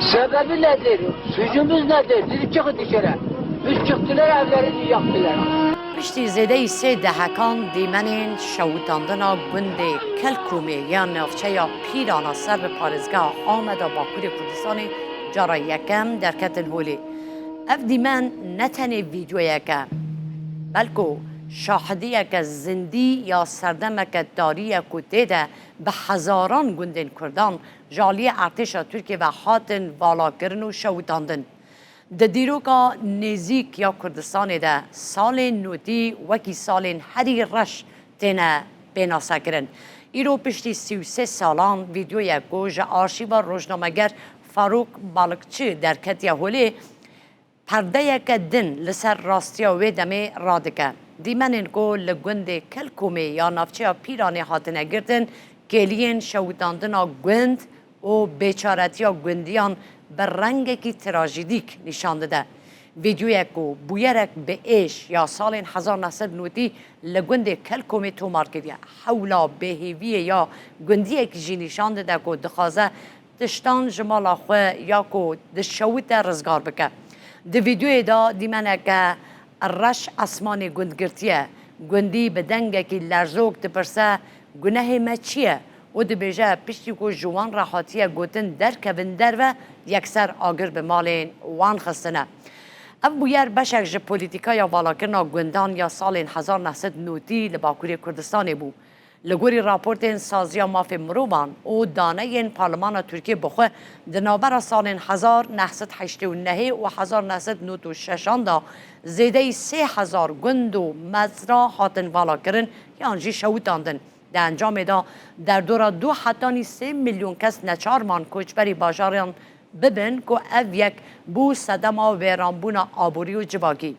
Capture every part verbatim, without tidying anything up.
Sebebi nedir? Suçumuz nedir? Bizi çıkın dışarı. Biz çıktılar, evlerimizi yaktılar. Piştî zêdeyî sê dehekan dîmenên şewitandina gundê Kelkomê ya navçeya Pîrana ser bi parêzgeha Ameda Bakurê Kurdistanê cara yekem derketin holê. Ev dîmen ne tenê vîdyoyek e, belko şahidiyeke zindî ya serdemeke tarî ye ku tê de bi hezaran gundên Kurdan ji aliyê erdhêşa Tirkiyê ve hatin valakirin û şewitandin. Di dîroka nêzîk ya Kurdistanê de salên notî wekî salên herî reş têne pênasekirin. Îro piştî sî û sê salan vîdyoyek ku ji arşîva rojnameger Farûk Balikçi derketiye holê, perdeyeke din li ser rastiya wê demê radike. Dîmenên ku li gundê Kelkomê ya navçeya Pîranê hatine girtin, kêliyên şewitandina gund û bêçaretiya gundiyan bi rengekî trajîdîk nîşan dide. Vîdyoyek ku bûyerek bi êş ya salên hezar neh sed notî li gundê Kelkomê tomar kiriye, hewla bêhêviyê ya gundiyekî jî nîşan dide ku dixwaze tiştan ji mala xwe ya ku dişewite rizgar bike. Di vîdyoyê de dîmeneke reş esmanê gund girtiye. Gundî bi dengekî lerzok dipirse, gunehê me çi ye? Û dibêje, piştî ku ji wan re hatiye gotin derkevin derve, yekser agir bi malên wan xistine. Ev bûyer beşek ji polîtîkaya valakirina gundan ya salên hezar neh sed notî li Bakurê Kurdistanê bû. Li gorî raportên Saziya Mafê Mirovan û daneyên Parlemana Tirkiyê bi xwe, di navbera salên hezar neh sed heştê û nehê û hezar neh sed nod û şeşan de zêdeyî sê hezar gund û mezra hatin valakirin yan jî şewitandin. Di encamê de derdora du hetanî sê milyon kes neçar man koçberî bajaran bibin ku ev yek bû sedema wêranbûna aborî û civakî.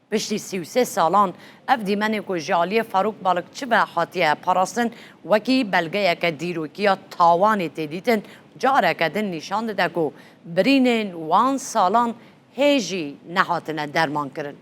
Piştî sî û sê salan ev dîmenê ku ji aliyê Farûk Balikçi ve hatiye parastin, wekî belgeyeke dîrokî ya tawanê tê dîtin, careke din nîşan dide ku birînên wan salan hê jî nehatine dermankirin.